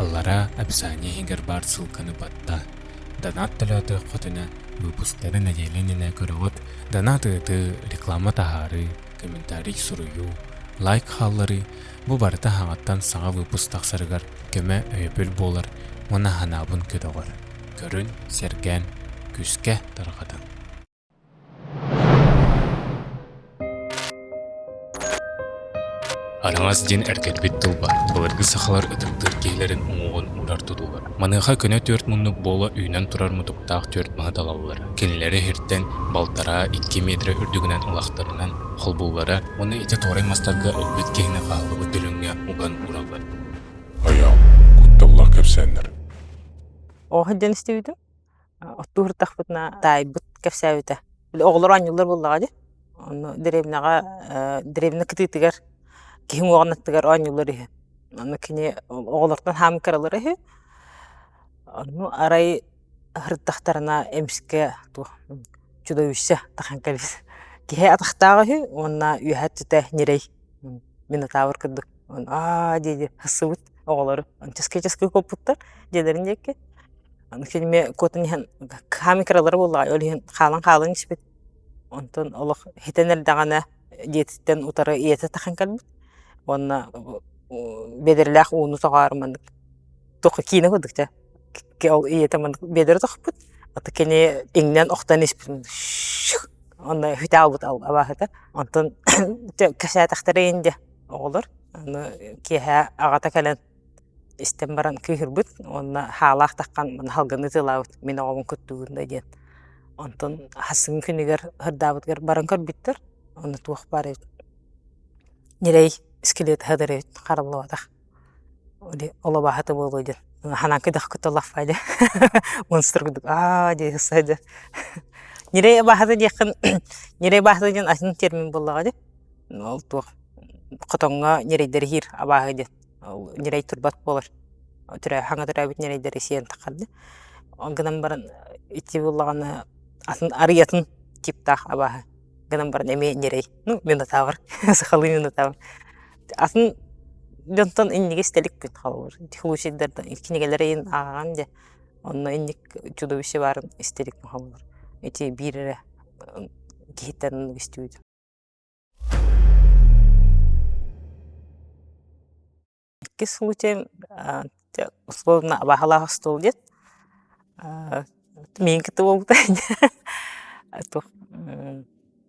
Аллараа описание иһигэр баар ссылканы баттаа. Донат төлөөтөххүтүнэ выпусктары нэдиэлэ иннинэ көрөҕүт, донат ыытыы, реклама таһаарыы, комментарий суруйуу, лайк хаалларыы бу барыта хаҥаттан саҥа выпуск тахсарыгар көмө өйөбүл буолар уонна санаабын көтөҕөр. Көрүн, сэргээн, күүскэ тарҕатыҥ. Араҥас диэн эргэрбит тыл баар. Былыргы сахалар ытыктыыр киһилэрин уҥуоҕун уурар тутуулар. Маныаха көнө түөрт муннук буола үүнэн турар мутуктаах түөрт маһы талаллар. Кинилэри иһиртэн балтараа-икки миэтэрэ үрдүгүнэн ылахтарынан холбууллара уонна ити туорай мастарга өлбүт киһини хааллыбыт дүлүҥҥэ уган уураллар. Айаал, кутталлаах кэпсээннэр. Оҕо диэн истибитим. Оттуу сырыттахпытына таайбыт кэпсээбитэ. Били оҕолор оонньууллар буоллаҕа дии. Онно дэриэбинэҕэ дэриэбинэ кытыытыгар киһи уҥуоҕун аттыгар оонньууллар үһү. Онно кини оҕолортон хаамыы кыралара үһү. Онно арай сырыттахтарына эмискэ туох чудовище тахан кэлбит. Киһи атахтаах үһү уонна үөһэ өттүтэ ньирэй минотавр курдук. Аа дии-дии сассыбыт оҕолору. Часкыы-часкыы куоппуттар дьиэлэрин диэки. Аны кинини куотан иһэн хаамыы кыралара буоллаҕа, ол иһин хаалан-хаалан испит. Онтон олох хитэн эрдэҕинэ дьиэтиттэн утары ийэтэ тахсан кэлбит уонна биэдэрэлээх ууну тоҕоору маннык туох киинэ курдук дьэ ол ийэтэ маннык биэдэрэ тохпут ата кини иҥнэн охтон испит онно хүтэ аалбыт абааһыта онтон кэпсээтэхтэрэ иһин дьэ оҕолор аны киэһэ аҕата кэлэн Истэн баран кыыһырбыт уонна хаалаах таххан маны халганы ытыалаабыт мин оҕобун куттуубун да диэн. Онтон хасыҥ күнүгэр ырдаабытыгар баран көрбүттэр, онно туох баар эбит ньирэй скелет ыһар эбит хараллыбатах. Ол абааһыта буолуо диэн ханаан кыдах кутталлахпа дии монстр курдук аа дии сылдьар. Ньирэй абааһыта диэххин ньирэй абааһыта диэн атын термин буоллаҕа дии. Ол туох хотоҥҥо ньирэйдэри иһиир абааһы диэн. Ньирэй турбат буолар. Хаҥа төрөөбүт ньирэйдэри сиэн таххарда. Ол гынан баран ити буоллаҕына атын арыйатын типтаах абааһы гынан баран эмиэ ньирэй. Ну, минотавр, сахалыы минотавр. Атын дьонтон инниги истэ иликпин холобур. Случайдардан кинигэлэри иһин ааҕан дьэ онно инник чудовище баарын истэ иликпин холобур. Ити биир эрэ киһиттэн оннук истибитим. Иккис случайым условно абааһылаах остуол диэн миигин кытта буолбута туох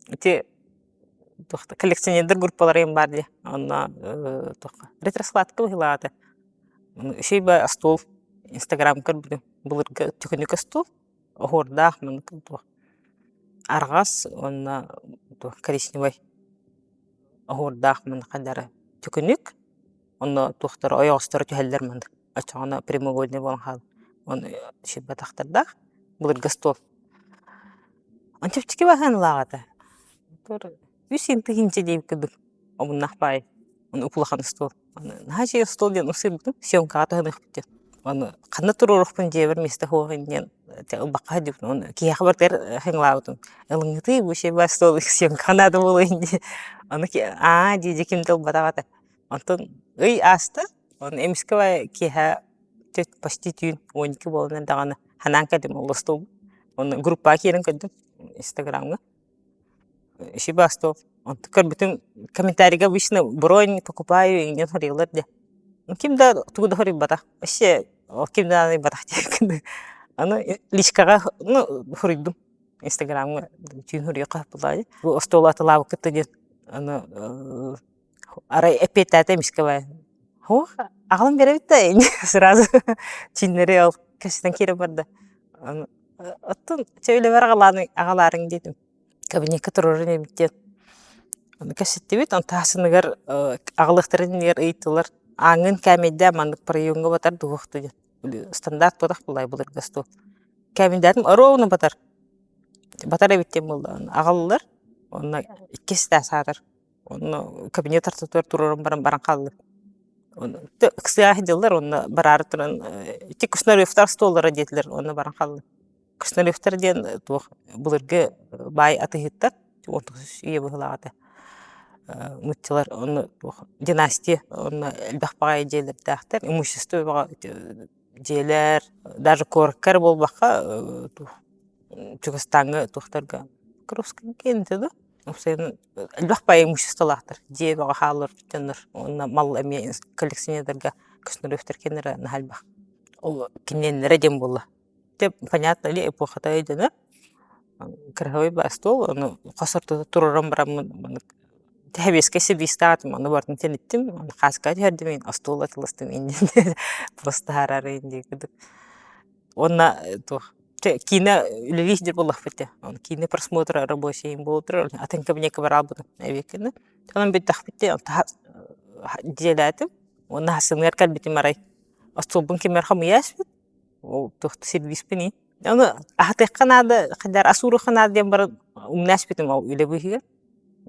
ити туох коллекционердар группалара иһин баар дии онно туохха ретро-складка быһыылаата үчүгэй остуол инстаграм көрбүтүм былыргы төкүнүк остуол оһуордаах маннык туох арҕас уонна туох коричневай оһуордаах маннык хайдары төкүнүк онно туохтара ойоҕосторо түһэллэр маннык оччоҕуна прямоугольный буолан хаалар уонна сирбатахтардаах былыргы остуол Он чэпчэки баһыаналаах этэ үс тыһыынча диэбит курдук омуннаах баайы улахан остуол Наһаа үчүгэй остуол диэн ымсыырбытым, съемкаҕа туһаныахпыт диэн. Ону ханна туруоруохпун дьиэбэр миэстэ суох диэн ылбакка сылдьыбытым. Ону киһиэхэ барытыгар хаҥылаабытым. Ылыҥҥытый бу вообще остуол съемкаҕа наада буолуо дии. Ону аа дии ким да ылбатах этэ. Онтон ый ааста, ону эмискэ киэһэ почти түүн 12 буолан эрдэҕинэ санаан кэллим ол остуолбун. Ону группаҕа киирэн көрдүм инстаграмҥа. Шибастов. Онтон көрбүтүм комментарийга обычно бронь покупаю иҥнэн хоруйаллар дии. Ким да тугу да хоруйбатах. Вообще ким да ыйбатах диэбиккин. Аны личкаҕа ну хоруйдум. Инстаграмҥа түүн хоруйуохха буоллаҕа дии. Бу остуол атылаабыккыт диэн аны арай эппиэттээтэ эмискэ баай. Һуох аҕалан биэрэбит да сразу чиннэри ол кэпсэтэн киирэн барда. Оттон чэ үлэбэр аҕалаарыҥ диэтим. Кабинекка туруоран эбит диэн. Ону кэпсэттибит. Онтон аһасыныгар аҕалыахтарын иннигэр ыйыттылар. Ааҥҥын кээмэйдээ маннык проемҥа батар дуһуохту диэн. Стандарт буолах буоллай былыргы остуол. Кээмэйдээтим ровно батар. Батар эбит диэн буолла. Аҕаллылар. Онно иккис да саатар. Онно кабинет ортотугар туруоран баран баран хааллым. Ыксыа сылдьаллар уонна бараары туран ити Кушнаревтар остуоллара диэтилэр уонна баран хааллым. Кушнаревтар диэн туох былыргы баай атыыһыттар, 19 үйэ быһыылаах этэ. Нууччалар онно туох династия онно элбэх баҕайы дьиэлэрдээхтэр, имущество бөҕө дьиэлэр, даже куоракка эрэ буолбакка туох чугастааҥҥы туохтарга Покровскайга этэ дуу, уопсайынан элбэх баҕайы имуществолаахтар, дьиэ бөҕө хааллар дьоннор уонна мал эмиэ коллекционердарга Космолевтар кинилэрэ наһаа элбэх. Ол киниэннэрэ диэн буолла. Дьэ понятно ли эпохата өйдөнөр. Кыраһабай баар остуол, ону хос ортото туруоран бараммын маннык тэһэбиэскэ сибиистээх ону барытын тэниттим, ону хааска түһэрдим иин остуол атыластым иннин просто таһаарары дии курдук. Уонна туох чэ киинэ үлэлии сылдьар буоллахпыт дии. Ону киинэ просмотра рабочий буола турар, атын кабинекка бараабытым эбиэккэ Онон бүттэхпит дии, дьиэлээтим уонна сыныгар кэлбитим арай остуолбун кимэр хомуйа испит Ол туох сервиспин Ону аһатыахха наада, хайдах ас ууруохха наада диэн баран умна испитим ол үлэ быыһыгар.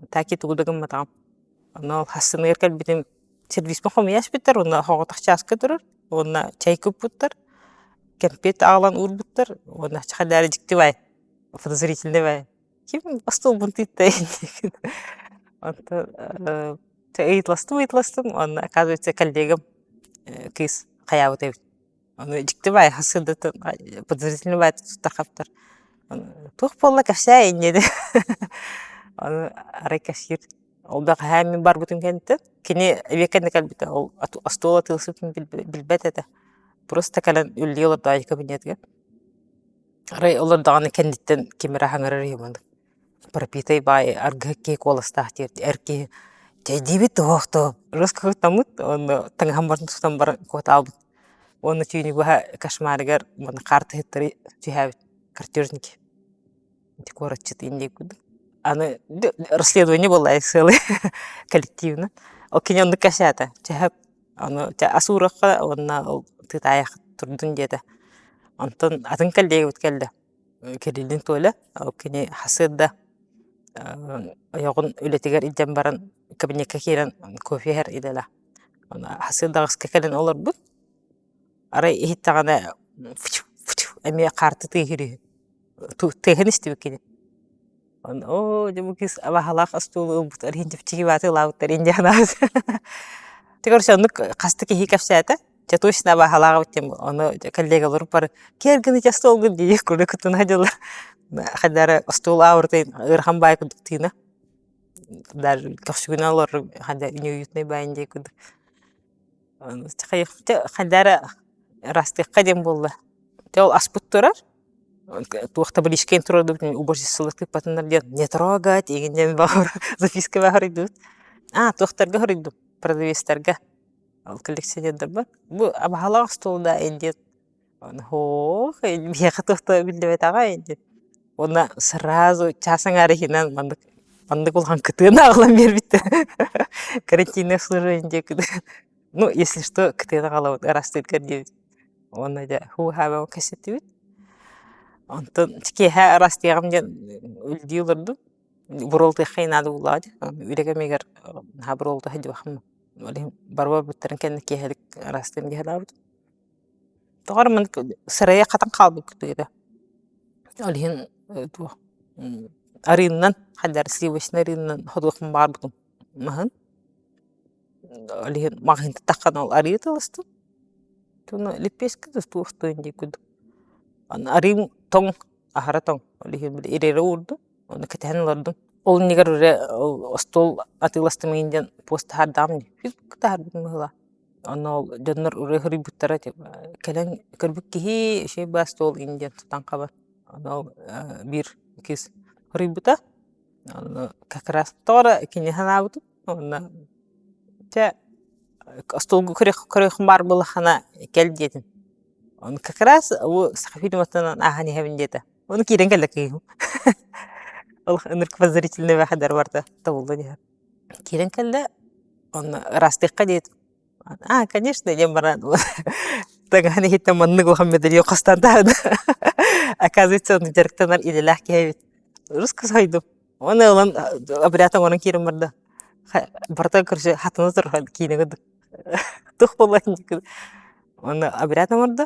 Таки тугу да гымматаҕым. Онно ол хассыныгар кэлбитим сервиспин хомуйа испиттэр, уонна соҕотох чааска турар, уонна чай куппуттар, кэмпиэт аҕалан уурбуттар, уонна хайдах дьикти баай, подозрительный баай. Ким остуолбун тыытта Онтон ыйыталастым ыйыталастым, уонна оказывается коллегам кыыс хайаабыт эбит. Ону дьикти баай сырдатан подозрительный баай тутта-хаптар. Туох буолла кэпсээ инньэ диэн. Ону арай кэпсиир. Ол да хаһан мин барбытым кэнниттэн кини эбиэт кэннэ кэлбитэ. Ол остуол атыыласпытын билбэт этэ. Просто кэлэн үллүү олордо кабинетыгар. Арай олордоҕуна кэнниттэн ким эрэ хаҥырар үһү маннык пропитай баай аргыһыт киһи куоластаах диир эр киһи чэйдиибит туһуохтуом рыскыһыттаммыт уонна таҥаһын барытын тутан баран куотаабыт уонна түүнү быһа кошмарыгар манна хаартыһыттары түһээбит картежники ити куоратчыт инньэ курдук аны расследование буолла сыалы коллективно ол кини оннук кэпсээтэ чэһэп ону ас ууруохха уонна ол тыытаайах турдун диэтэ онтон атын коллегабыт кэллэ Кириллин Толя, ол кини сарсыарда ойоҕун үлэтигэр илдьэн баран кабинекка киирэн кофе иһэр идэлээх. Ону сарсыарда аҕыска кэлэн олорбут, арай иһиттэҕинэ эмиэ хаарты тыаһыыр үһү. Тыаһын истибит кини. Ону оо дьэ бу кыыс абаһалаах остуолу ылбыт иһин чэпчэки баатылаабыттар иһин диэн санаабыт. Ты короче оннук хаста киһи кэпсээтэ. Дьэ точно абааһылаах эбит диэн ону коллегаларым бары киэр гына ити остуолгун дии курдук куттана сылдьаллар. Хайдах эрэ остуол аабырытын ыарахан баай курдук тыына. Даже көхсүгүнэн олорор хайда неуютный баайын дии курдук. Хайдах эрэ ырастыахха диэн буолла. Дьэ ол аспыт турар. Туох табличкайын турар уборщицалар тыыппатыннар диэн не трогать игин диэн баҕар записка баҕарыйдыбыт. А туохтарга хоруйдум продавецтарга Ол коллекционердарбар бу абаһалаах остуол да диэн ох биһиэхэ туох да биллибэтэҕэ диэн уонна сразу чаас аҥаара иһинэн маннык маннык улахан кытыаны аҕалан биэрбиттэр карантинное служение диэки ну если что кытыаны аҕалабыт ыраастыыргар диэбит уонна дьэ һуу-һаа кэпсэттибит онтон киэһэ ыраастыаҕым диэн үлдии олордум буруолтуохха наада буоллаҕа дии үлэ кэмигэр наһаа буруолта сылдьыбахпын Ол иһин барбар-буттарын кэннэ киэһэлик араастыын дии санаабытым. Тоҕо эрэ маннык сырайа хатан хаалбыт курдук этэ. Ол иһин туох арыыннан хайдары сливочнай арыыннан ходуохпун баҕарбытым маһын. Ол иһин маҕаһыынтан таххан ол арыы атыыластым. Туну лепешка да туох туойун дии курдук. Аны арыым тоҥ аһара тоҥ. Ол иһин били ириэрэ уурдум. Ону кэтэһэн олордум. Ол иннигэр уже остуол атыыластым игин диэн пост таһаардаҕым дии. Фейсбукка таһаарбытым быһыылаах. Онно ол дьоннор уже суруйбуттара типа кэлэн көрбүт киһи үчүгэй баа остуол игин диэн тутан хабан. Ону ол биир кыыс суруйбута. Ону как раз тоҕо эрэ кини санаабытым. Уонна чэ остуолга көрүөх баар буоллаххына кэл диэтим. Ону как раз бу Сахафильматтан ааһан иһэбин диэтэ. Ону киирэн кэллэ кыыһым. Ол ынырык подозрительный бэхэдэр барда тобуллан иһэр. Киирэн кэллэ, онно ыраастыахха диэт а, конечно, диэн баран таҥаһын иһиттэн маннык улахан медальон хостон таһына. Оказывается, он дьарыктанар идэлээх киһи эбит. Русская сойдум. Оны ылан обряд оҥорон киирэн барда. Барыта короче хатына турар киинэ курдук. Туох буолла Оны обряд оҥордо.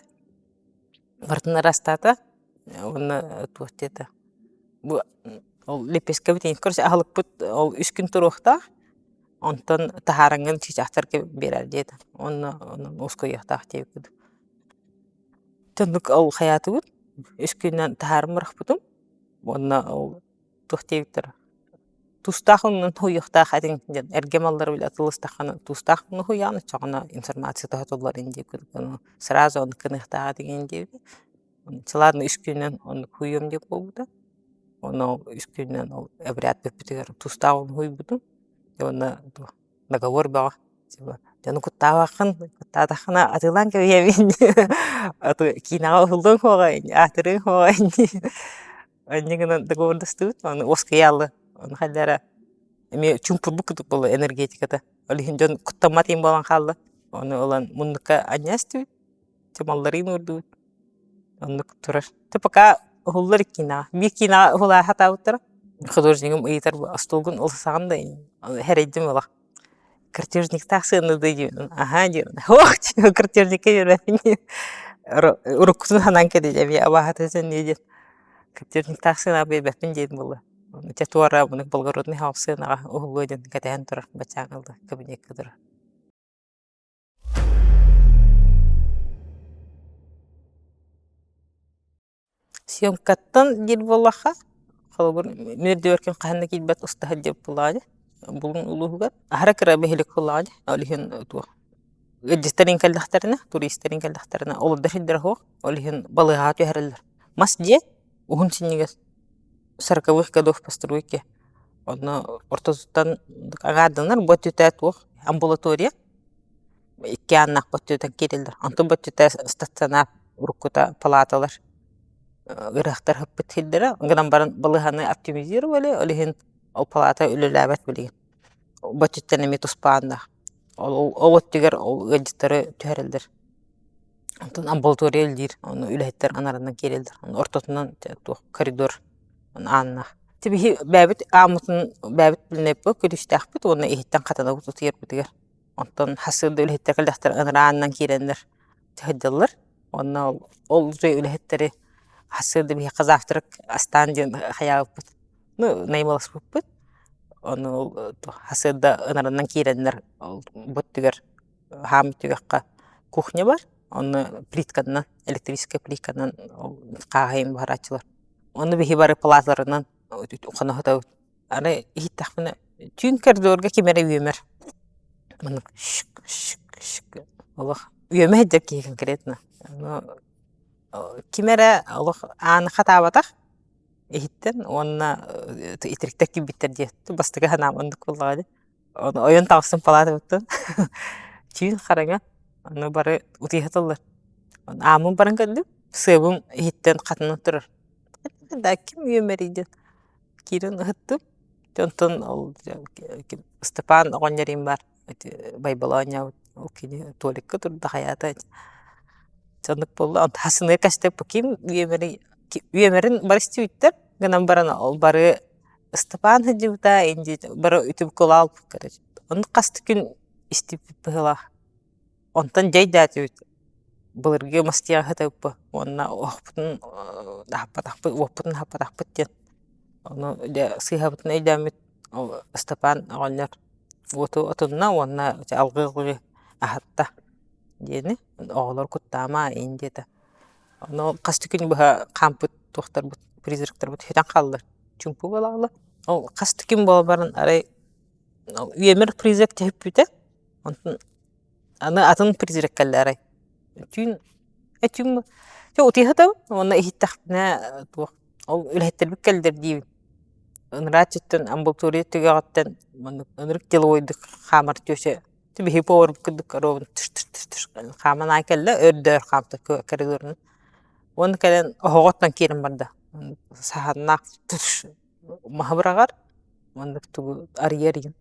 Барытын ыраастаата уонна туох диэтэ бу ол лепесткэбит короче аһылыкпыт ол үс күн туруохтаах. Онтон таһаараҥҥын чыычаахтарга биэрэр диэтэ. Онно онон ускуйуохтаах диэбит. Оннук ол хайаатыбыт. Үс күнүнэн таһааран бырахпытым. Уонна ол туох диэбиттэр тустаах оннун уһуйуохтаах этиҥ диэн эргэ маллары били атыыластаххына тустаах оннун уһуйаҕын оччоҕуна информация тоһутуллар ин диэбит ону сразу оннук гыныахтаах этиҥ диэбит. Ладно үс күнүнэн оннук уһуйуом диэн буолбута. Онно ол үс күнүнэн ол обряд бүппүтүгэр тустаах оннун уһуйбутум. Уонна договор бөҕө типа дьону куттаабаккын куттаатаххына атыылаан кэбиһэбин а то киинэҕэ уһуллуоҥ суоҕа аатырыаҥ суоҕа Инньэ гынан договордастыбыт, аны уоскуйааллы, ону хайдара эмиэ чуумпурбут курдук буолла энергетиката. Ол иһин дьон куттаммат иһин буолан хаалла. Ону ылан муннукка анньа эстибит, чымалларыын уурдубут. Оннук турар. Ты пока уһуллар киинэҕэ. Биир киинэҕэ уһулаа сатаабыттара. Художнигым ыйытар остуолгун ылсаҕын да хэрэйдим олох. Картежниктаах сыана да диэн аһаа диэн ох картежникка биэрбэппин уруккутун санаан кэлин эбии абааһыта сэнниэ диэн картежниктаах сыанаҕа биэрбэппин диэн буолла дьэ туора муну благородный хаал сыанаҕа уһуллуо диэн кэтэһэн турар баччааҥҥа ылла кабинекка турар. Съемкаттан диир буоллахха, холобур, мин үрдүбэр ким хаһан да киирбэт устаһыт диэн буоллаҕа дии, Булуҥ улууһугар. Аһара кыра бөһүөлэк буоллаҕа дии, ол иһин туох ыалдьыттарыҥ кэллэхтэринэ, туристарыҥ кэллэхтэринэ олордор сирдэрэ суох, ол иһин балыыһаҕа түһэрэллэр. Мас дьиэ уһун синньигэс сороковых годов постройки. Онно ортотуттан аҥаарданар, бу өттүтэ туох амбулатория икки ааннаах бөттүтэн киирэллэр. Онтон бөттүтэ стационар уруккута палаталар ыарыһахтар сыппыт сирдэрэ. Гынан баран балыыһаны оптимизировали, ол иһин ол палата үлэлээбэт билигин. Бөттүттэн эмиэ туспа ааннаах. Ол ол өттүгэр ол ыалдьыттары түһэрэллэр. Онтон амбулатория үлэлиир, ону үлэһиттэр анаранан киирэллэр. Ортотунан туох коридор ааннаах. Тибиһи бэйэбит ааммытын бэйэбит билинэппит күлүүстээхпит уонна иһиттэн хатанабыт утуйарбытыгар. Онтон хасыырда үлэһиттэр кэллэхтэр ынарааннан киирэннэр сылдьаллар. Уонна ол ол үлэһиттэри хасыырда биһиэхэ завтрак астаан диэн хайаабыппыт. Ну, наймыласпыппыт. Ону ол хасыырда ынаранан киирэннэр ол бу өттүгэр хаам түгэххэ кухня бар. Онно плитканан, электрическэй плитканан хааһыйан буһарааччылар. Ону биһи бары палаталарынан хоно сытабыт. Арай иһиттэхпинэ түүн коридорга ким эрэ үөмэр. Маннык шик шик шик олох үөмэ сылдьар киһи конкретно. Ону ким эрэ олох ааны хатаабатах иһиттэн уонна итириктэр киирбиттэр диэ. Бастакы санаам оннук буоллаҕа дии. Ону ойон таҕыстым палаатабыттан. Түүн хараҥа. Ону бары утуйа сыталлар. Ааммын баран көрдүм. Сыабым иһиттэн хатанан турар. Да ким үөмэрий диэн Киирэн ыһыттым. Онтон ол Степан оҕонньор баар Байбал оонньообут ол кини туалекка турда хайаата соннук буолла. Онтон хасыныа кэстэ ким үөмэри үөмэрин бары истибиттэр гынан баран ол бары Ыстапаан сылдьыбыта инди бары үтүм кылаал короче. Оннук хас да күн истибиппит быһыылаах. Онтон дьэ өйдөөтүбүт былыргы мастыйаҕа сытабыппыт уонна оһохпутун аһаппатахпыт, уоппутун аһаппатахпыт диэн. Ону дьэ сыыһабытын өйдөөммүт ол Ыстапаан оҕонньор уоту отунна уонна алгыы-алгыы аһатта диэни оҕолор куттаама иин диэтэ. Ону хас да күн быһа хаампыт туохтарбыт призрактарбыт сүтэн хааллар. Чуҥкук буолааллар. Ол хас да күн буола баран арай үөмэр призрак түһүппүтэ. Онтон аны атын призрак кэллэ арай. Түүн түүн дьэ утуйа сытабын уонна иһиттэхпинэ туох ол үлэһиттэрбит кэллэр диибин. Ыныраа өттүттэн амбулатория түгэҕиттэн маннык ынырык деловойдук хаамар түөсэ биһиги поварбыт курдук ровно тыш-тыш-тыш хааман аай кэллэ өрдөөр хаамта коридорунан. Уонна кэлэн оһоҕоттон киирэн барда. Саһааннаах тыш маһы быраҕар маннык тугу арыйар игин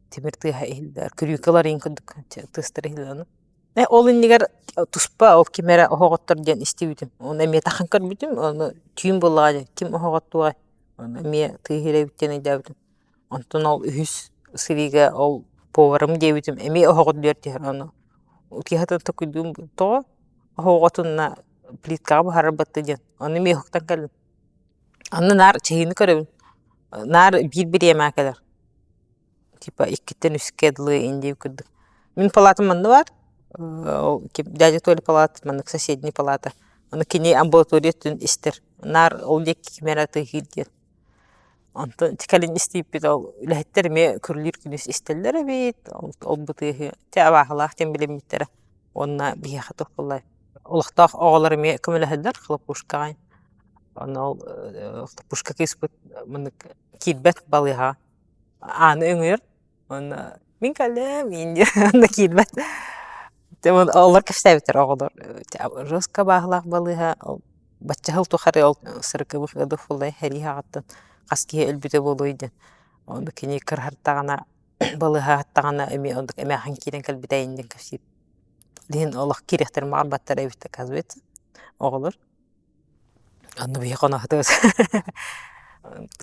тимир тыаһа иһиллэр күрүүкэ ылар курдук тыастар иһиллэр Э, ол иннигэр туспа ол ким эрэ оһоҕоттор диэн истибитим. Ону эмиэ тахан көрбүтүм, ону түүн буоллаҕа дии, ким оһоҕоттуоҕай? Ону эмиэ тыаһыыр эбит диэн өйдөөбүтүм. Онтон ол үһүс сырыыга ол поварым диэбитим эмиэ оһоҕот диэр түһэр ону киһи токуйдуум тоҕо оһоҕотунна плиткаҕа буһарар батта диэн. Ону эмиэ уһуктан кэллим. Онно наар чаһыыны көрөбүн. Наар биир бириэмэ кэлэр. Типа иккиттэн үскэ дылы индии курдук. Мин палатам манна баар. Ол дядя Толя палата маннык соседний палата. Ону кини амбулатория өттүн истэр. Наар ол диэки ким эрэ тыаһыыр диэн. Онтон кэлин истииппит ол үлэһиттэр эмиэ күрүлүүр күнүс истэллэр эбит. Ол бу тыаһы чэ абааһылаах диэн билиммиттэрэ. Уонна биһиэхэ туох буоллай олохтоох оҕолор эмиэ көмөлөһөллөр хлопушкаҕа. Онно ол хлопушка кыыспыт маннык киирбэт балыыһаҕа ааны өҥөйөр уонна мин кэллим диэн онно киирбэт. Олор кэпсээбиттэр оҕолор жестко бааһылаах балыыһа бачча сыл тухары ол сырыкыбых ыдых буоллай сэрии саҕаттан хас киһи өлбүтэ буолуой диэн. Ону кини кырыһартаҕына балыыһаҕа эмиэ оннук эмээхсин киирэн кэлбитэ диэн кэпсиир. Иһин олох киириэхтэрин баҕарбаттар эбит оказывается оҕолор. Онно биһи хоноһутубут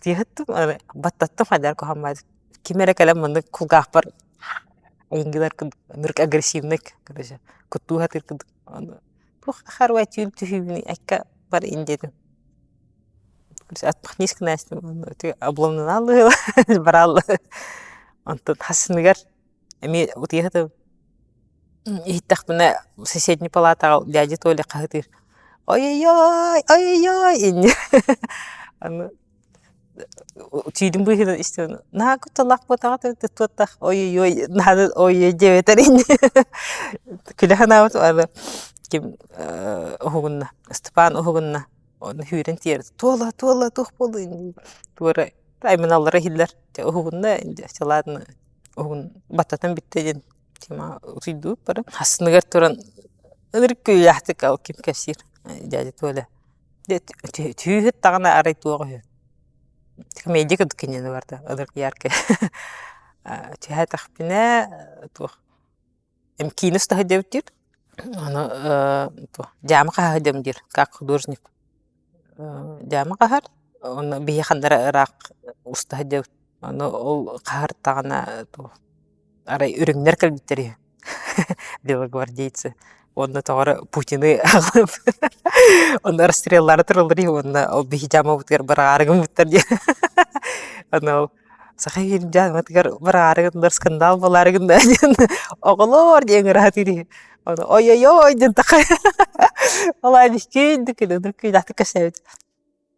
Тиэһэттим баттаттым хайдах куһаҕан Ким эрэ кэлэн маннык кулгаахпар айыҥгылар ынырык агрессивный короче куттуу сатыыр курдук туох харуай түүл түһүүбүнүй айка бар ин диэтим Отмахнись обломнанааллыһыла бараалла онтон хассыныгар эмиэ утуйа сытабын иһиттэхпинэ соседний палатаҕа дядя Толя хаһытыыр ой-ой-ой ой-ой-ой инньэ аны түүнүн быыһынан истэн наһаа кутталлаах буотаҕа туоттах ой-ой-ой наһаа ой-ой диэбэтэр инньэ күлэ санаабыт аны ким уһугунна Степан уһугунна Ону сүүрэн тиийэр туола туола туох буолуй туора айманаллара иһиллэр дьэ уһугунна дьэ ладно уһугун баттатан бүттэ диэн тима утуйдуу бары астыныгар туран ынырык күүһээхтик ол ким кэпсиир дядя Толя дьэ түүһүт даҕаны арай туох үһү комедия курдук кинини барда ынырык яркай түһээтэхпинэ туох Киинэ уста сылдьабыт диир. Ону дьаама хаһа сылдьабын диир, как художник. Дьаама хаһар, ону биһи ханна ыраах уста сылдьабыт. Ону ол хаһартаҕына арай үрүҥнэр кэлбиттэр үһү белогвардейцы. Уонна тоҕо эрэ Путины аҕалан онно расстреллаары тураллар үһү уонна ол биһи дьаамабытыгар быраҕаары гыммыттар диэн. Ону ол Саха иһин дьааматыгар бараары гыннар скандал буолаары гынна диэн оҕолоор диэн ыраатыыр иһин ону ой-ой-ой диэн таха ол аанискин күлүнүр күүлэхтик кэсээбит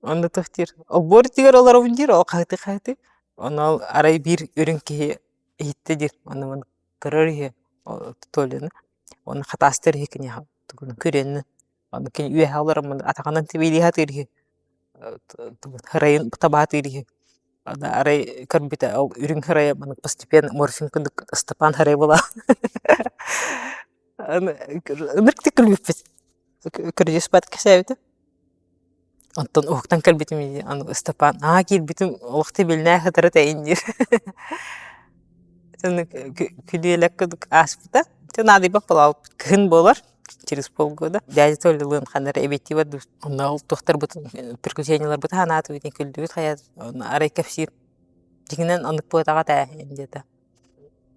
онно туох диир олбуор үрдүгэр олоробун диир ол хаһыты-хаһыты ону ол арай биир үрүҥ киһи иһиттэ диир ону маны көрөр иһи Толяны уонна хатаастыыр иһи киниэхэ тугун күрүөннүн ону кини үөһэ олороммун атаҕынан тибиилии сатыыр иһи Һырайын табаатыыр үһү. Арай көрбүтэ ол үрүҥ һырайа маннык постепенно морфин курдук Ыстапаан һырай буолан ынырыктык күлбүппүт. Көрүдьүөс баат кэпсээбитим. Онтон уһуктан кэлбитим аны Ыстапаан аа киирбитим олох тибилнээх ытара тэйин диир. Күлүөлэк курдук ааспыта. Дьэ наадыйбат буолаабыппыт. Кыһын буолар через полгода. Дядя Толялыын ханна эрэ эбиэттии бардыбыт. Онно ол туохтарбытын приключениеларбытын санаатыбыт, күлдүбүт хайа онно арай кэпсиир. Дьиҥинэн оннук буотаҕа этэ диэтэ.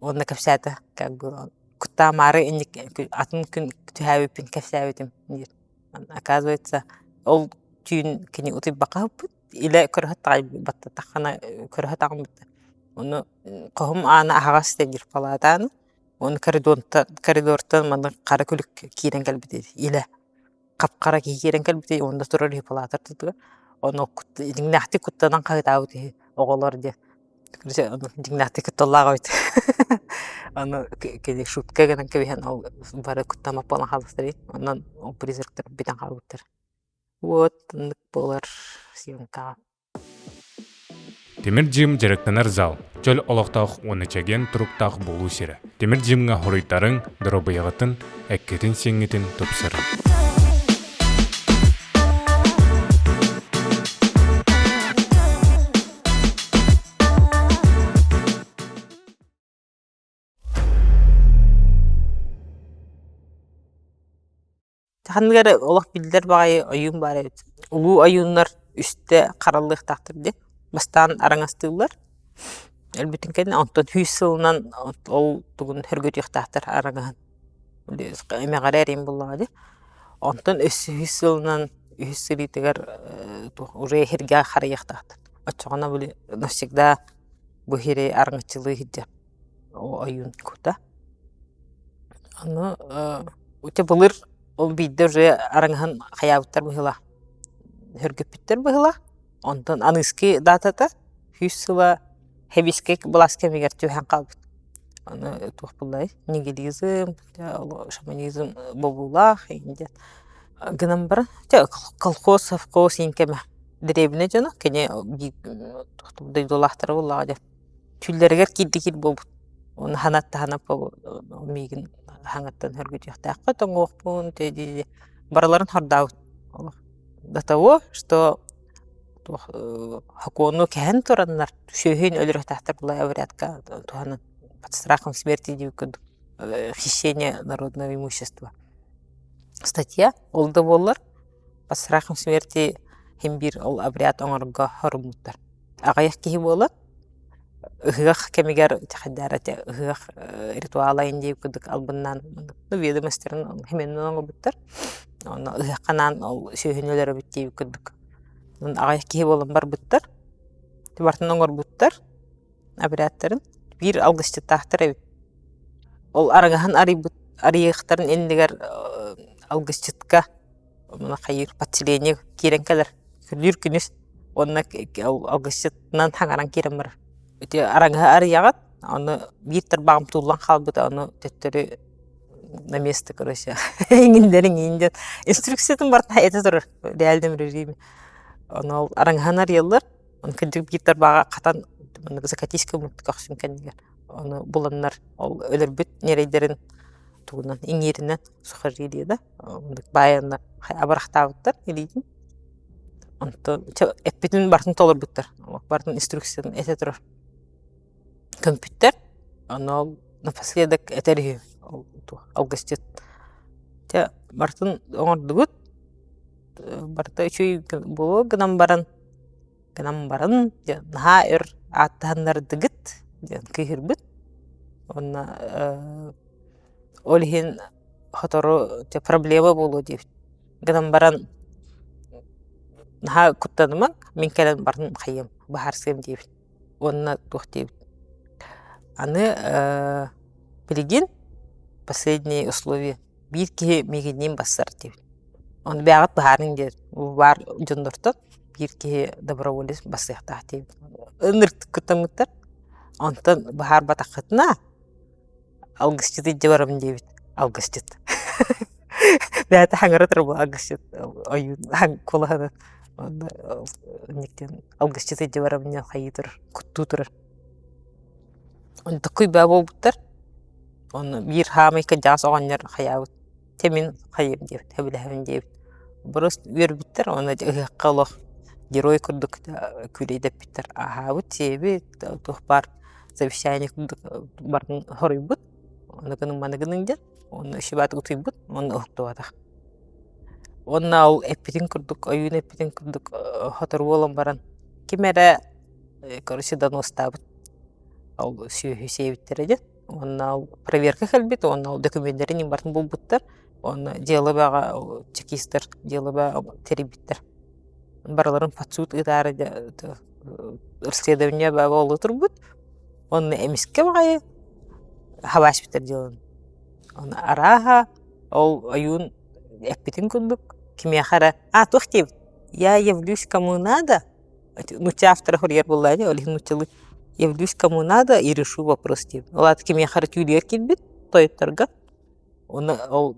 Уонна кэпсээтэ как бы куттаамаары инник атын күн түһээбиппин кэпсээбитим диир. Оказывается, ол түүн кини утуйбакка сыппыт. Илэ көрө баттатаххына көрө сатаҕым Ону хоһум аана аһаҕас диир палаатааны. Уонна коридортан, коридортан манна хара күлүк киирэн кэлбит илэ хап-хара киһи киирэн кэлбит уонна турар үһү палаатар тутуга. Ону дьиҥнээхтик куттанан хаһыытаабыт үһү оҕолор диэн. Дьиҥнээхтик кутталлаах эбит. Аны кини шутка гынан кэбиһэн ол бары куттаммат буолан хаалбыттар Онон ол призрактар бүтэн хаалбыттар. Вот оннук буолар съемкаҕа. Тимир Джим дьарыктанар зал, чөл олохтоох уонна чэгиэн туруктаах буолуу сирэ. Тимир Джимҥа хоруйдарыҥ, доруобуйаҕытын, эккитин-сииҥҥитин тупсарыҥ. Ханнык эрэ олох биллэр баҕайы ойуун баар эбит. Улуу ойууннар үстэ хараллыахтаахтар диэн. Бастаан араҥастыыллар. Өлбүтүн кэннэ онтон сүүс сылынан ол тугун сөргүтүөхтээхтэр араҥаһын. Эмэҕирэ эриэн буоллаҕа дии. Онтон өссө үһүс сылынан үһүс сырыытыгар туох уже эһиргэ харайыахтаахтар. Оччоҕуна били навсегда. Бу сири араҥаччылыы сылдьар ойуун кута. Ону ити былыр ол биирдэ уже араҥаһын хайаабыттар быһыылаах, сөргүппүттэр быһыылаах. Онтон аныгыскы даатата 100 сыла Хэбискэй былаас кэмигэр түһэн хаалбыт. Аны туох буоллай нигилизм, шаманизм бобуулаах иҥин диэн гынан баран дьэ колхоз, совхоз иҥин кэмэ дэриэбинэ дьоно кини дойдулаахтара буоллаҕа дии түүллэригэр киирдэ киир буолбут. Ону ханаттаһана миигин хаҥаттан сөргүтүөхтээххит оҥуохпун дии барыларын хордаабыт до того что туох сокуону кэһэн тураннар сүөһүн өлөрүөхтээхтэр буолла врядка туһанан под страхом смерти диэбит курдук хищение народного имущества статья ол да буоллар под страхом смерти син биир ол обряд оҥорорго хоруммуттар аҕыйах киһи буолан ыһыах кэмигэр хайдара ыһыах ритуала диэбит курдук албыннаан ну ведомостарын хименно оҥорбуттар онно ыһыахханаан ол сүөһүнү өлөрөбүт диэбит курдук аҕыйах киһи буолан барбыттар барытын оҥорбуттар обрядтарын биир алгысчыттаахтар эбит ол араҥаһын арыйбыт арыйыахтарын иннигэр алгысчытка хайыыр подселение киирэн кэлэр күлүүр күнүс уонна алгысчытынан хаҥаран киирэн барар ити араҥаһы арыйаҕыт ону биир тарбаҕым тууллан хаалбыта ону төттөрү на место короче иҥиннэриҥ иин диэн инструкциятын барыта этэ турар реальном режиме ону ол араҥаһын арыйаллар ону кырдьык биир тарбаҕа хатан маннык закатись гыммыт көхсүн кэннигэр ону буланнар ол өлөрбүт ньирэйдэрин тугунан иҥииринэн сухожилие да оннук баайаннар абырахтаабыттар илиитин онтон эппитин барытын толорбуттар барытын инструкциятын этэ турар көмпүттэр ону ол напоследок этэр үһү ол туох алгысчыт дьэ барытын оҥордубут барыта үчүгэй буолуо гынан баран гынан баран дьэ наһаа өр ааттаһыннардыгыт диэн кыыһырбыт уонна ол иһин сотору дьэ проблема буолуо диэбит гынан баран наһаа куттанымаҥ мин кэлэн барытын хайыам быһаарсыам диэбит уонна туох диэбит аны билигин последние условия биир киһи миигинниин бассар диэбит ону бэйэҕит быһаарыҥ диэн баар дьоннортон биир киһи доброволец бассыахтаах диэбит ынырыктык куттаммыттар онтон быһаарбатаххытына алгысчыт илдьэ барабын диэбит алгысчыт бэйэтэ хаҥара турар алгысчыт ойуун куолаһынан онно инниктэн алгысчыт илдьэ барабын диэн хайыы турар куттуу турар онтуккуй баа буолбуттар онно биир хаамай кырдьаҕас оҕонньор хайаабыт чэ мин хайыам диэбит сөбүлэһэбин диэбит просто үөрбүттэр уонна ыһыахха олох герой курдук күүлэйдэппиттэр аһаабыт сиэбит туох баар совещание курдук барытын хоруйбут ону гыныҥ маны гыныҥ диэн уонна үчүгэйдик утуйбут уонна уһуктубатах уонна ол эппитин курдук ойуун эппитин курдук сотору буолан баран ким эрэ короче донуостаабыт ол сүөһү сиэбиттэрэ диэн уонна ол проверка кэлбит уонна ол докумуоннарын барытын булбуттар уонна дьыалабаҕа чекистэр дьыалаба тэрийбиттэр барыларын под суд ыытаары расследование буола турбут уонна эмискэ баҕайы хабааспыттар дьыаланы Ону арааһа ол ойуун эппитин курдук кимиэхэ эрэ а туох диэбит я явлюсь кому надо нуучча автора суруйар буоллаҕа дии ол иһин нууччалыы явлюсь кому надо и решу вопрос диэбит ол аата кимиэхэ эрэ түүлүгэр киирбит тойотторго уонна ол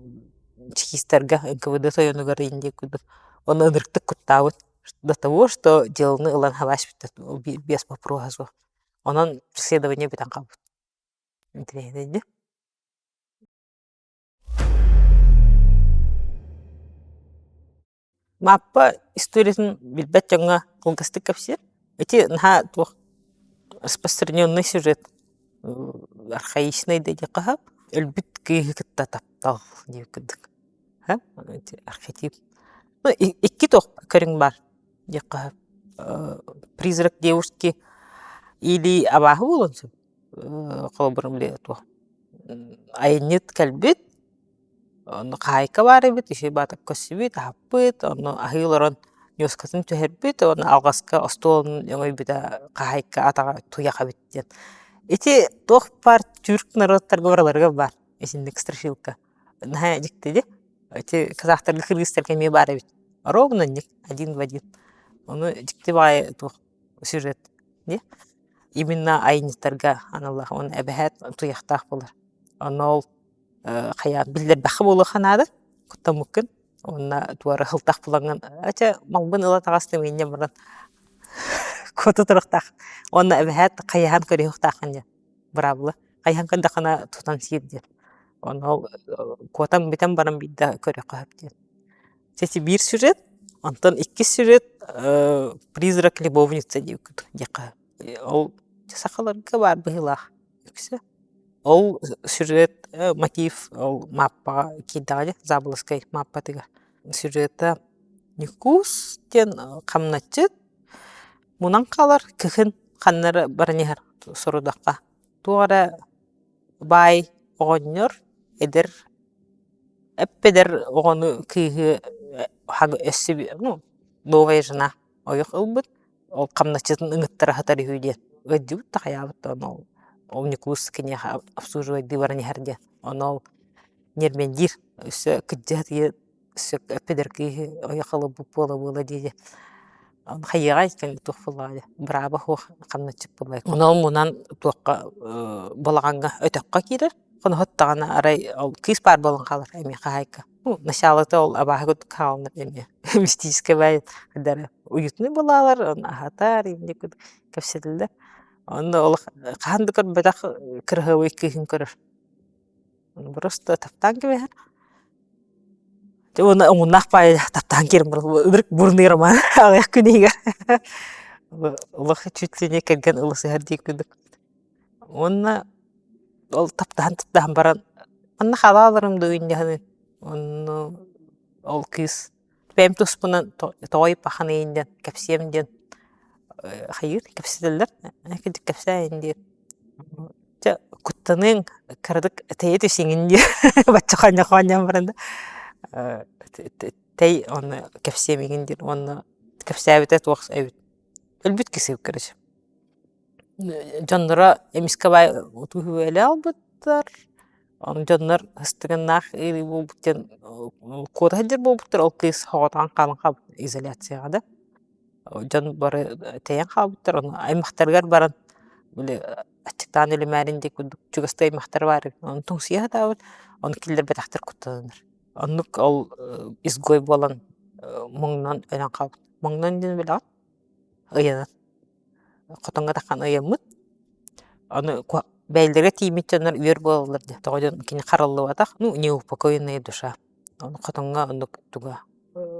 чекистарга НКВД тойонугар иин диэки курдук уонна ынырыктык куттаабыт до того что дьыаланы ылан хабааспыттар без вопроса суох онон расследование бүтэн хаалбыт интэриэһинэй дии Мааппа историятын билбэт дьоҥҥо кылгастык кэпсиир. Ити наһаа туох распространенный сюжет архаичный да диэххэ сөп. Өлбүт кыыһы кытта таптал диэбит курдук. Архетип. Ну, икки туох көрүҥ баар диэххэ сөп. Призрак девушки или абааһы буолуон сөп. Холобур, били туох айанньыт кэлбит Онно хаһаайка баар эбит, үчүгэй баҕатык көрсүбүт, аһаппыт, онно аһыы олорон Ньуоскатын түһэрбит уонна алҕаска остуолун өҥөйбүтэ хаһаайка атаҕа туйах эбит диэн. Ити туох баар тюрк норуоттарга барыларыгар баар итинник страшилка. Наһаа дьикти дии. Ити казахтарга кыргызтарга эмиэ баар эбит. Ровно оннук один в один. Ону дьикти баҕайы туох сюжет дии. Именно айанньыттарга аналлаах уонна эбэһээт туйахтаах буолар. Онно ол хайаан биллэрбэххэ буолуохха наада куттаммыккын уонна туора сылтах булаҥҥын ача малбын ыла таҕыстым инньэ баран куота туруохтаах уонна эбэһээт хайаһан көрүөхтааххын диэн быраабыла хайаһан көрдөххүнэ тутан сиир диэн онно ол куотан бүтэн баран биирдэ көрүөххэ сөп диэн Ити биир сюжет онтон иккис сюжет призрак любовница диэххэ ол сахаларга баар быһыылаах үксэ Ол сюжет мотив ол мааппаҕа киирдэҕэ дии, Заболоцкай мааппатыгар. Сюжета Ньукуус диэн хамначчыт мунан хаалар, кыһын ханна эрэ баран иһэр сорудахха. Туох эрэ баай оҕонньор эдэр эп-эдэр оҕону кыыһы өссө ну новая жена ойох ылбыт ол хамначчытын ыҥыттара сытар үһү диэн ыалдьыбыт да хайаабыт да ону ол ол Ньукуус киниэхэ обслуживайдыы баран иһэр диэн ону ол ньирмэндиир өссө кырдьа өссө эппэдэр кыыһы ойох ылбыт буола-буола дии Ону хайыаҕай туох буоллаҕа дии бырааба суох хамначчыт буоллаҕа ону ол мунан туохха балаҕаҥҥа өтөххө киирэр хоноһот даҕаны арай ол кыыс баар буолан хаалар эмиэ хаһаайка Ну, началото ол абааһы курдук хаалынар эмиэ мистическэй баайдара уютный булаалар, ону аһатар, инник кэпсэтиллэр. Онно олох хаһан да көрбөтөх кыраһыабай кыыһын көрөр. Просто таптаан кэбиһэр. Дьэ уонна омуннаах баайы таптаан киирэн баран ынырык бурный роман аҕыйах күн иһигэр олох чуть ли не кэргэн ылысыһар дии курдук. Уонна ол таптаһан-таптаһан баран манна халааларым дуу инньэ Онно ол кыыс бэйэм туспунан тоҕо ыйыппаххыный диэн кэпсиэм диэн хайыыр кэпсэтэллэр кырдьык кэпсээ диир Чэ куттаныаҥ кыратык тэйэ түсүҥүн диир бачча хоонньо-хоонньоон баран да тэй онно кэпсиэм игин диир уонна кэпсээбитэ туох эбит өлбүт киһи короче Дьонноро эмискэ баай утуһуэлэ ылбыттар, ону дьоннор ыстыганнаах ыарыы буолбут диэн куота сылдьар буолбуттар, ол кыыс соҕотоҕун хаалан хаалбыт изоляцияҕа да. Дьон бары тэйэн хаалбыттар, ону аймахтарыгар баран били аччыктаан өлүмээрин диэн курдук чугастыы аймахтара баар эбит, ону тоҥсуйа сатаабыт, ону киллэрбэтэхтэр куттананнар. Оннук ол изгой буолан муҥнан өлөн хаалбыт. Муҥнан диэн билэҕин? Ыйанан. Хотоҥҥо таххан ыйаммыт. Аны бэйэлэрэ тиийбит дьоннор үөр буолаллар дии. Тоҕо диэн кини хараллыбатах, ну неупокоенная душа. Ону хотоҥҥо оннук туга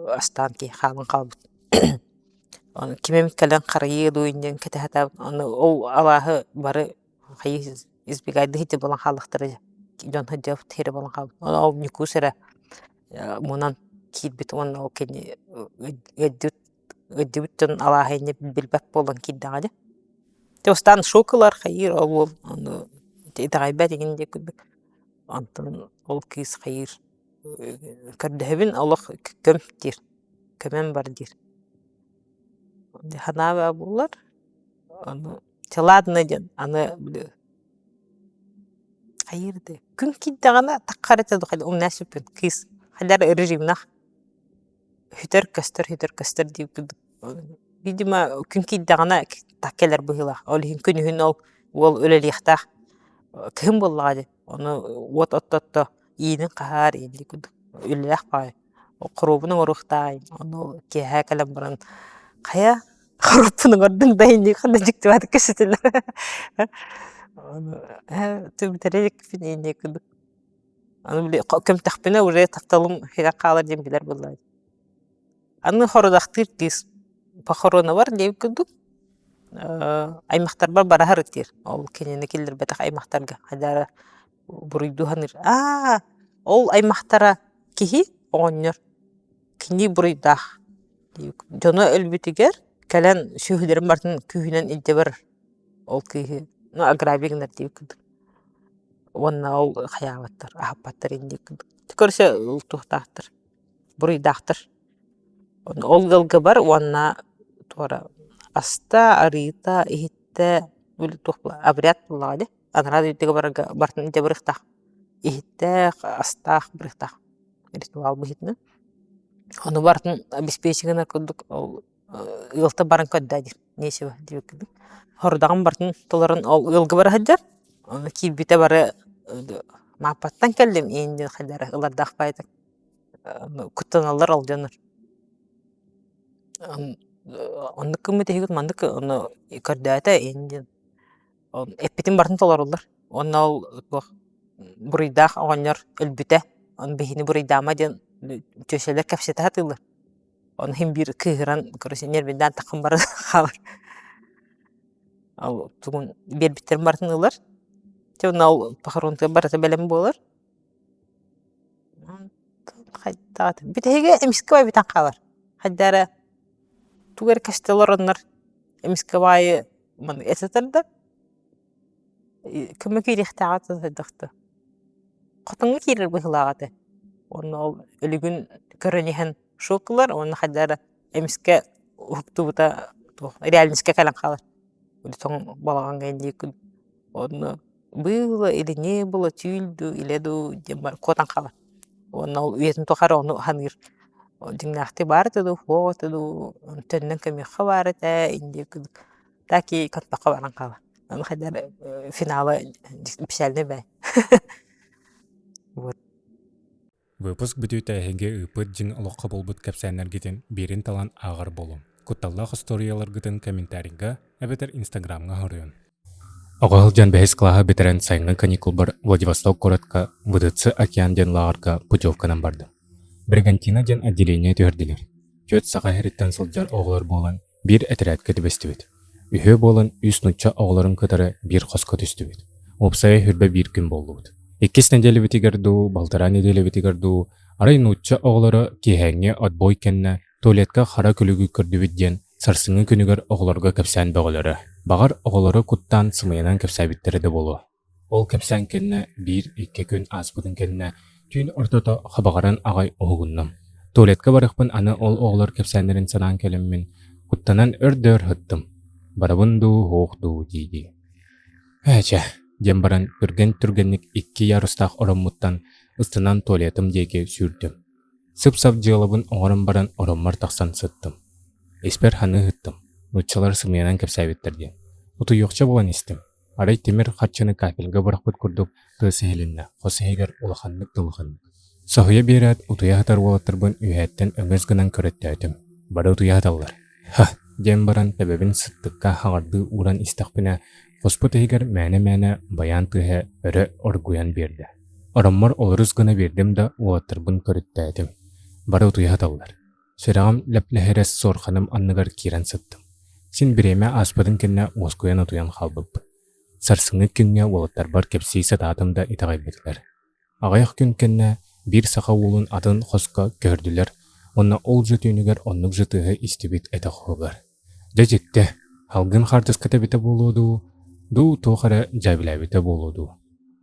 астаан киһи хаалан хаалбыт. Ону ким эмит кэлэн харайыа дуу диэн кэтэһэ сатаабыт. Аны ол алааһы бары хайыы избегайдыы сылдьар буолан хааллахтара дии. Дьон сылдьыбыт сирэ буолан хаалбыт. Ону ол Ньукуус эрэ мунан киирбит уонна ол кини ыалдьыт ыалдьыбыт дьон алааһы инньэ билбэт буолан киирдэҕэ дии. Дьэ бастаан шок ылар хайыыр ол уол ону итэҕэйбэт игин диэки курдук. Онтон ол кыыс хайыыр көрдөһөбүн олох көм диир, көмөн бар диир. Санаа буолар, ону чэ ладно диэн аны били хайыыр да күн киирдэҕинэ таххар этэ дуу умнаа сүппүт кыыс хайдах эрэ режимнээх Сүтэр көстөр, сүтэр көстөр диир курдук. Видимо, күн киирдэҕинэ так кэлэр быһыылаах. Ол иһин күнүһүн ол уол үлэлиэхтээх кыһын буоллаҕа дии. Ону уот отто-отто иинин хаһаар иинди курдук үлэлээх баҕайы. Хоруобун оҥоруохтаах Ону киэһэ кэлэн баран хайа хоруоппун оҥордуҥ да инники ханна дьиктибатык кэпсэтэллэр. Ону ээ бүтэрэ иликпин инники курдук. Аны били көмтөхпүнэ уже тапталым хирэх хаалар диэн билэр буоллаҕа. Аны хорудахтыыр кыыс похоронабар диэбит курдук аймахтарбар бараһар диир. Ол кинини киллэрбэтэх аймахтарга хайдара буруйдуу саныыр. Аа, ол аймахтара киһи оҕонньор кини буруйдаах Дьоно өлбүтүгэр кэлэн сүөһүлэрин барытын күүһүнэн илдьэ барар. Ол кыыһы ну ограбить гынар диэбит курдук. Уонна ол хайаабаттар, аһаппаттар инник курдук. Көрсө туохтаахтар, буруйдаахтар. Ол ыалга бар уонна туора аста, арыыта, иһиттэ, били туох обряд буоллаҕа дии. Анараа дойдуга барарга барытын илдьэ барыахтаах. Иһиттээх, астаах барыахтаах ритуал быһыытынан. Ону барытын обеспечи гынар курдук ол ыалтан баран көрдөө диир нечего диэбиккин. Сорудаҕын барытын толорон ол ыалга бара сылдьар. Ону киирбитэ бары Мааппаттан кэллим иин диэн хайдары ылардаах баайдык куттаналлар ол дьоннор. Оннук гыммыт иһигит маннык ону көрдөөтө иин диэн эппитин барытын толоруллар. Уонна ол туох буруйдаах оҕонньор өлбүтэ, ону биһини буруйдаама диэн чүөчэлэр кэпсэтэ сатыыллар. Ону иһин биир кыыһыран, короче, нервиндээн таххан баран хаалар. Ол тугун биэрбиттэрин барытын ылар. Дьэ уонна ол похоронка барыта бэлэм буолар. Хайдаҕа бүтэһигэ эмискэ байбытан хаалар. Хайда эрэ тугу эрэ кэстэ олороннор эмискэ баайы маны этэ да көмө киириэхтээҕэ хайдах да хотоҥҥо киирэр быһыылаах этэ. Уонна ол өлүгүн көрөн иһэн шок ылар уонна хайда эрэ эмискэ уһуктубута туох реальностька кэлэн хаалар. Тоҥ балаҕаҥҥа инники Онно было или не было, түүл дуу, илэ дуу диэн баран куотан хаалар. Уонна ол үйэтин тухары ону саныыр. Дьиҥнээхтик баар этэ дуу, суох этэ дуу, төннөн көмүөххэ баар этэ, инники курдук. Так и контакка баран хаалар. Ону хайдах эрэ финала печальный бай. Вот. Выпуск бүтүүтэ эһиги ыыппыт дьиҥ олоххо буолбут кэпсээннэргитин биирин талан ааҕар буолуҥ. Кутталлаах остуоруйаларгытын комментарийга эбэтэр инстаграмҥа хоруйун. Оҕо сылдьан бэһис кылааһы бүтэрэн сайыҥҥы каникулбар Владивосток куоратка ВДЦ океан диэн лааҕырга путевканан бардым. Бригантина диэн отделение түһэрдилэр. Түөрт саха сириттэн сылдьар оҕолор буолан Биир этэрээткэ түбэстибит. Үһүө буолан үс нуучча оҕолорун кытары биир хоско түстүбүт. Уопсайа хүрбэ биир күн буоллубут. Иккис нэдиэлэбитигэр дуу, балтараа нэдиэлэбитигэр дуу, арай нуучча оҕолоро киэһээҥҥи отбой кэннэ туалетка хара күлүгү көрдүбүт диэн сарсыҥҥы күнүгэр оҕолорго кэпсээн бөҕөлөрө. Баҕар, оҕолору куттаан сымыйанан кэпсээбиттэрэ да буолуо. Ол кэпсээн кэннэ биир-икки күн ааспытын кэннэ түүн ортото хабаҕыран аҕай уһугуннум. Туалетка барыахпын аны ол оҕолор кэпсээннэрин санаан кэлэммин, куттанан өр да өр сыттым. Барабын дуу, суох дуу дии-дии. «Ээ чэ» диэн баран түргэн-түргэнник икки ярустаах ороммуттан ыстанан туалетым диэки сүүрдүм. Сып-сап дьыалабын оҥорон баран ороммор тахсан сыттым. Испэр саныы сыттым, нууччалар сымыйанан кэпсээбиттэр диэн. Утуйуохча буолан истим. Арай тимир харчыны капельга бырахпыт курдук тыас иһилиннэ, хос иһигэр улаханнык да улаханнык. Соһуйа биэрээт, утуйа сытар уолаттарбын үөһээттэн өҥөс гынан көрөттөөтүм. Бары утуйа сыталлар. «Һа!» диэн баран төбөбүн сыттыкка хаҕардыы ууран истэхпинэ, хоспут иһигэр мээнэ-мээнэ байаан тыаһа өрө оргуйан биэрдэ. Ороммор олорус гына биэрдим да уолаттарбын көрүттээтим. Бары утуйа сыталлар. Сүрэҕим лэплэһирэс суорҕаным анныгар киирэн сыттым. Син бириэмэ ааспытын кэннэ уоскуйан утуйан хаалбыппын. Сарсыҥҥы күҥҥэ уолаттарбар кэпсии сатаатым да итэҕэйбэтилэр. Аҕыйах күн кэннэ биир саха уолун атын хоско көһөрдүлэр уонна ол дьэ түүнүгэр оннук же тыаһы истибит этэ хоһугар. Дьэ дьикти, салгын хаартыската эбитэ буолуо дуу, дуу туох эрэ дьээбэлээбитэ буолуо дуу.